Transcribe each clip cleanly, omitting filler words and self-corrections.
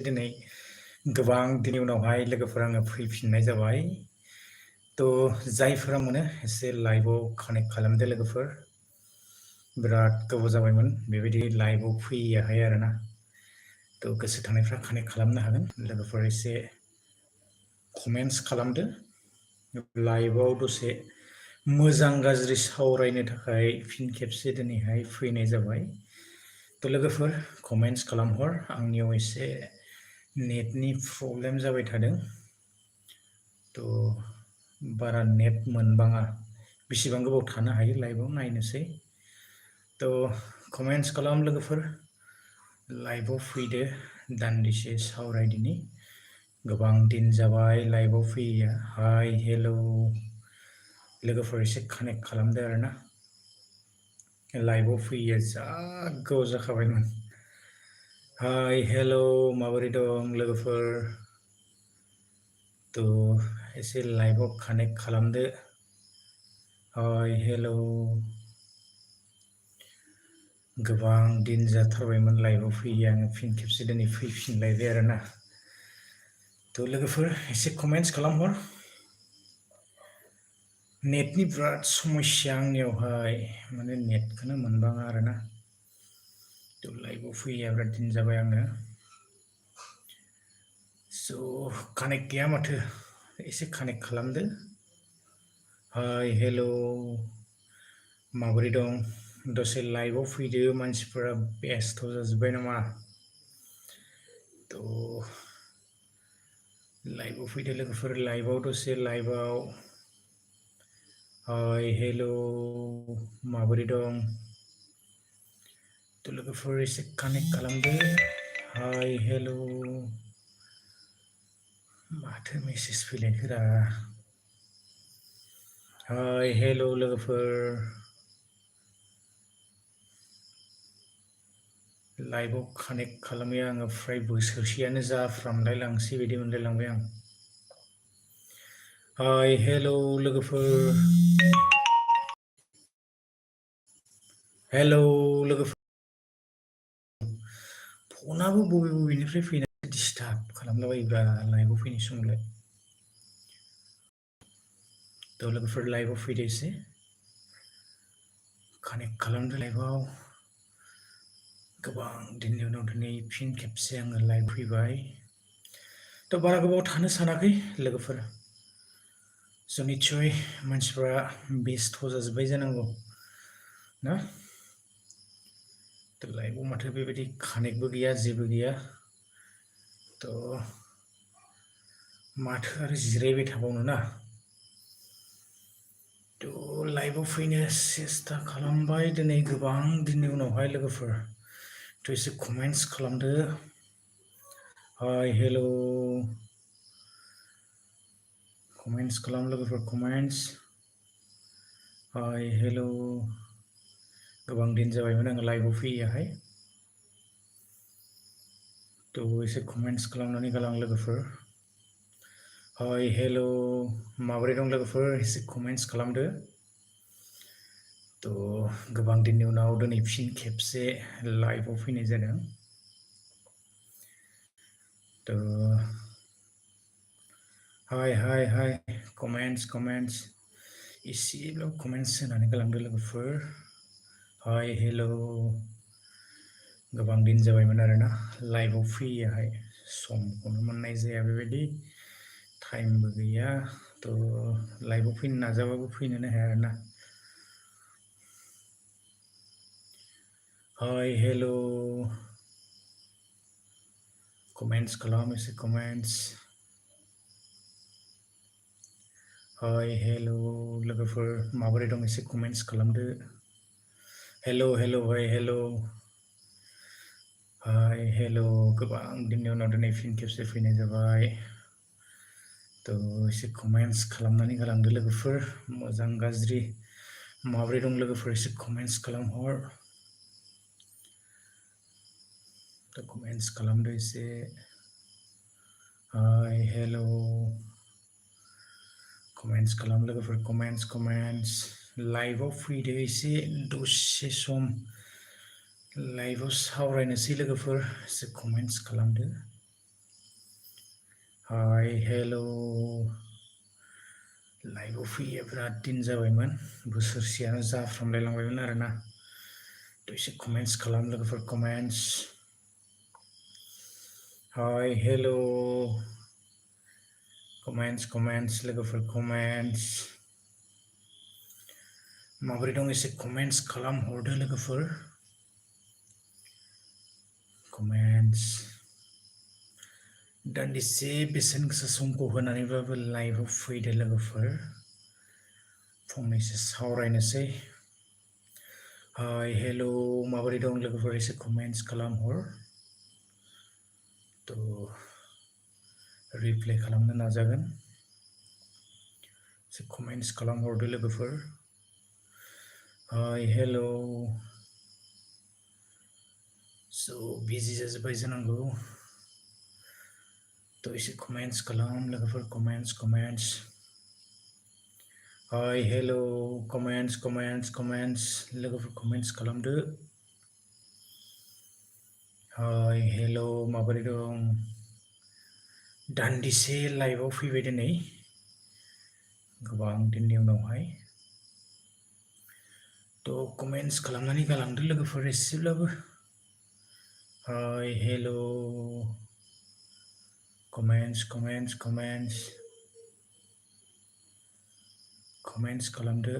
दिनै गोबां दिननि उनावहाय लोगोफोर आङो फैफिननाय जाबाय। जायफोरा मोनो एसे लाइभआव कानेक्ट खालामदो लोगोफोर। बिराद गोबाव जाबायमोन बेबायदि लाइभआव फैयाहाय आरोना। गोसो थानायफ्रा कानेक्ट खालामनो हागोन। लोगोफोर एसे कमेन्ट्स खालामदो। लाइभआव दसे मोजां गाज्रि सावरायनो थाखाय फिन खेबसे दिनैहाय फैनाय जाबाय। लोगोफोर कमेन्ट्स खालामहर। आंनियाव एसे नेटनि प्रब्लेम जाबाय थादों। बारा नेट मोनबाङा। बेसेबां गोबाव थानो हायो लाइभआव नायनोसै। कमेन्ट्स खालाम लोगोफोर। लाइभआव फैदो दान्दिसे सावरायदिनि। गोबां दिन जाबाय लाइभआव फैयैया। हाय हेलौ लोगोफोर एसे कानेक्ट खालामदो आरोना। लाइभआव फैयैया जा गोबाव जाखाबायमोन। हाय हेलौ माबोरै दं लोगोफोर? एसे लाइभआव कानेक्ट खालामदो। हाय हेलौ गोबां दिन जाथारबायमोन लाइभआव फैयैया। आङो फिन खेबसे दिनै फैफिनलायबाय आरोना। लोगोफोर एसे कमेन्ट्स खालामहर। नेटनि बिराद समस्या आंनियावहाय, माने नेटखौनो मोनबाङा आरोना। लाइभआव फैयैया बिराद दिन जाबाय आङो। कानेक्ट गैया माथो। एसे कानेक्ट खालामदो। हाय हेलौ माबोरै दं? दसे लाइभआव फैदो। मानसिफोरा बेस्थ' जाजोब्बाय नामा? लाइभआव फैदो लोगोफोर। लाइभआव दसे लाइभआव। हाय हेलौ माबोरै दं? लोगोफोर एसे कानेक्ट खालामदो। हाय हेलौ माथो मेसेज फैलायखोरा? हाय हेलौ लोगोफोर। लाइभआव कानेक्ट खालामैया आङो फ्राय बोसोरसेयानो जाफ्रामलायलांसै बायदि मोनलायलांबाय आं। हाय हेलौ लोगोफोर। हेलौ लोगोफोर। फनाबो बबे बबेनिफ्राय फैनानै डिस्टार्ब खालामलाबायोब्रा लाइभआव फैनाय समावलाय। लोगोफोर लाइभआव फैदो एसे। कानेक्ट खालामदो लाइभआव। गोबां दिननि उनाव दिनै फिन खेबसे आङो लाइभ फैबाय। बारा गोबाव थानो सानाखै लोगोफोर। निस्सय मानसिफ्रा बेस्थ' जाजोब्बाय जानांगौ ना? लाइभआव माथो बेबायदि कानेक्टबो गैया जेबो गैया। माथो आरो जिरायबाय थाबावनो ना? लाइभआव फैनो सेस्था खालामबाय दिनै गोबां दिननि उनावहाय लोगोफोर। एसे कमेन्ट्स खालामदो। हाय हेलौ कमेन्ट्स खालाम लोगोफोर कमेन्ट्स। हाय हेलौ गोबां दिन जाबायमोन आङो लाइभआव फैयैयाहाय। एसे कमेन्ट्स खालामनानै गालां लोगोफोर। हाय हेलौ माबोरै दं लोगोफोर? एसे कमेन्ट्स खालामदो। गोबां दिननि उनाव दिनै फिन खेबसे लाइभआव फैनाय जादों। हाय हाय हाय कमेन्ट्स एसेल' कमेन्ट्स होनानै गालांदो लोगोफोर। हाय हेलौ गोबां दिन जाबायमोन आरोना लाइभआव फैयैयाहाय। समखौनो मोननाय जाया बेबायदि। टाइमबो गैया। लाइभआव फैनो नाजाबाबो फैनोनो हाया आरोना। हाय हेलौ कमेन्ट्स खालाम एसे कमेन्ट्स। हाय हेलौ लोगोफोर माबोरै दं? एसे कमेन्ट्स खालामदो। हेलौ हेलौ हाय हेलौ। हाय हेलौ गोबां दिननि उनाव दिनै फिन खेबसे फैनाय जाबाय। एसे कमेन्ट्स खालामनानै गालांदो लोगोफोर। मोजां गाज्रि माबोरै दं लोगोफोर? एसे कमेन्ट्स खालामहर। कमेन्ट्स खालामदो एसे। हाय हेलौ कमेन्ट्स खालाम लोगोफोर कमेन्ट्स। लाइभआव फैदो एसे दसे सम। लाइभआव सावरायनोसै लोगोफोर। एसे कमेन्ट्स खालामदो। हाय हेलौ लाइभआव फैयो बिराद दिन जाबायमोन बोसोरसेयानो जाफ्रामलायलांबायमोन आरोना थ' एसे कमेन्ट्स खालाम लोगोफोर कमेन्ट्स हाय हेलौ कमेन्ट्स लोगोफोर कमेन्ट्स माबोरै दं एसे कमेन्ट्स खालामहरदो लोगोफोर कमेन्ट्स दान्दिसे बेसेन गोसा समखौ होनानैब्लाबो लाइभआव फैदो लोगोफोर फंनैसो सावरायनोसै हाय हेलौ माबोरै दं लोगोफोर एसे कमेन्ट्स खालामहर थ' रिप्लाइ खालामनो नाजागोन एसे कमेन्ट्स खालामहरदो लोगोफोर हाय हेलौ स' बिजि जाजोब्बाय जानांगौ थ' एसे कमेन्ट्स खालाम लोगोफोर कमेन्ट्स हाय हेलौ कमेन्ट्स लोगोफोर कमेन्ट्स खालामदो हाय हेलौ माबोरै दं दान्दिसे लाइभआव फैबाय दिनै गोबां दिननि उनावहाय थ' कमेन्ट्स खालामनानै गालांदो लोगोफोर एसेब्लाबो हाय हेलौ कमेन्ट्स खालामदो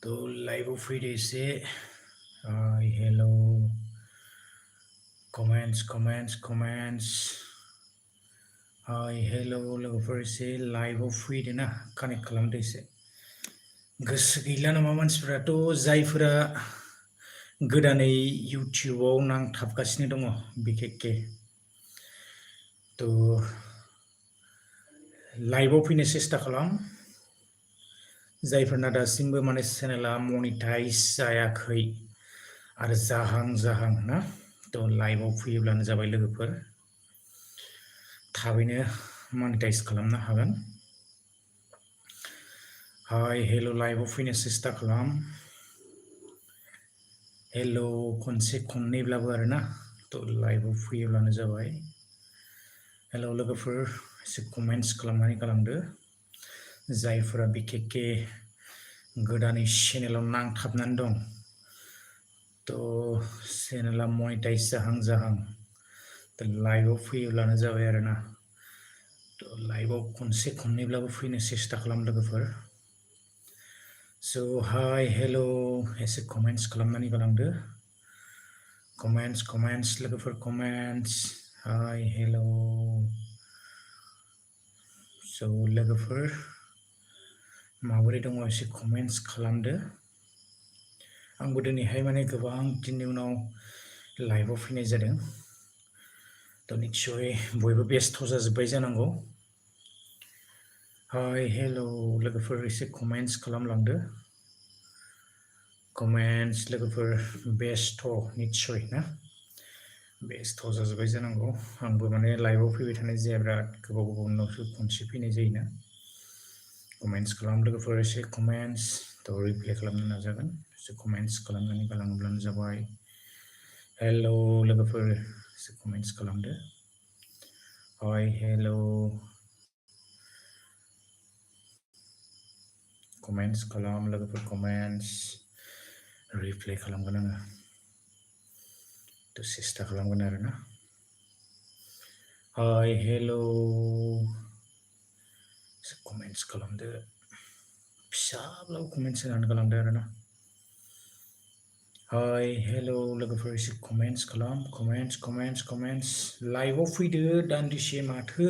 थ' लाइभआव फैदो एसे हाय हेलौ कमेन्ट्स हाय हेलौ लोगोफोर एसे लाइभआव फैदो ना कानेक्ट खालामदो एसे गोसो गैला नामा मानसिफ्राथ' जायफोरा गोदानै इउटिउबाव नांथाबगासिनो दङ बिखेकखे थ' लाइभआव फैनो सेस्था खालाम जायफोरना दासिमबो माने चेनेला मनिटाइज जायाखै आरो जाहां ना थ' लाइभआव फैयोब्लानो जाबाय लोगोफोर थाबैनो मनिटाइज खालामनो हागोन हाय हेलौ लाइभआव फैनो सेस्था खालाम हेलौ खनसे खननैब्लाबो आरोना थ' लाइभआव फैयोब्लानो जाबाय हेलौ लोगोफोर एसे कमेन्ट्स खालामनानै गालांदो जायफोरा बिखेकखे गोदानै चेनेलाव नांथाबनानै दं थ' चेनेला मनिटाइज जाहां थ' लाइभआव फैयोब्लानो जाबाय आरोना थ' लाइभआव खनसे खननैब्लाबो फैनो सेस्था खालाम लोगोफोर स' हाय हेलौ एसे कमेन्ट्स खालामनानै गालांदो कमेन्ट्स लोगोफोर कमेन्ट्स हाय हेलौ स' लोगोफोर माबोरै दङ एसे कमेन्ट्स खालामदो आंबो दिनैहाय माने गोबां दिननि उनाव लाइभआव फैनाय जादों थ' निस्सय बयबो बेस्थ' जाजोब्बाय जानांगौ हाय हेलौ लोगोफोर एसे कमेन्ट्स खालामलांदो कमेन्ट्स लोगोफोर बेस्थ' निस्सय ना बेस्थ' जाजोब्बाय जानांगौ आंबो माने लाइभआव फैबाय थानाय जाया बिराद गोबाव उनावसो खनसे फैनाय जायोना कमेन्ट्स खालाम लोगोफोर एसे कमेन्ट्स थ' रिप्लाइ खालामनो नाजागोन एसे कमेन्ट्स खालामनानै गालाङोब्लानो जाबाय हेलौ लोगोफोर एसे कमेन्ट्स खालामदो हाय हेलौ कमेन्ट्स खालाम लोगोफोर कमेन्ट्स रिप्लाइ खालामगोन आङो थ' सेस्था खालामगोन आरोना हाय हेलौ कमेन्ट्स खालामदो फिसाब्लाबो कमेन्ट्स होनानै गालांदो आरोना हाय हेलौ लोगोफोर एसे कमेन्ट्स खालाम कमेन्ट्स लाइभआव फैदो दान्दिसे माथो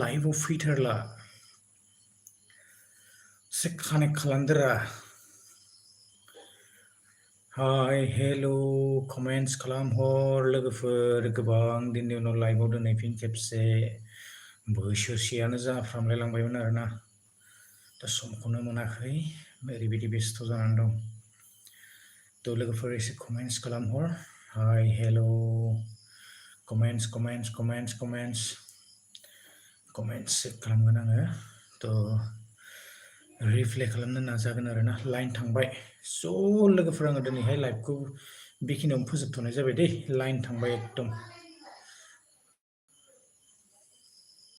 लाइभआव फैथारला एसे कानेक्ट खालामदोरा हाय हेलौ कमेन्ट्स खालामहर लोगोफोर गोबां दिननि उनाव लाइभआव दिनै फिन खेबसे बोसोरसेयानो जाफ्रामलायलांबायमोन आरोना दा समखौनो मोनाखै ओरैबायदि बेस्थ' जानानै दं थ' लोगोफोर एसे कमेन्ट्स खालामहर हाय हेलौ कमेन्ट्स खालामगोन आङो थ' रिप्लाइ खालामनो नाजागोन आरोना लाइन थांबाय स' लोगोफोर आङो दिनैहाय लाइभखौ बेखिनियावनो फोजोबथ'नाय जाबाय दै लाइन थांबाय एकदम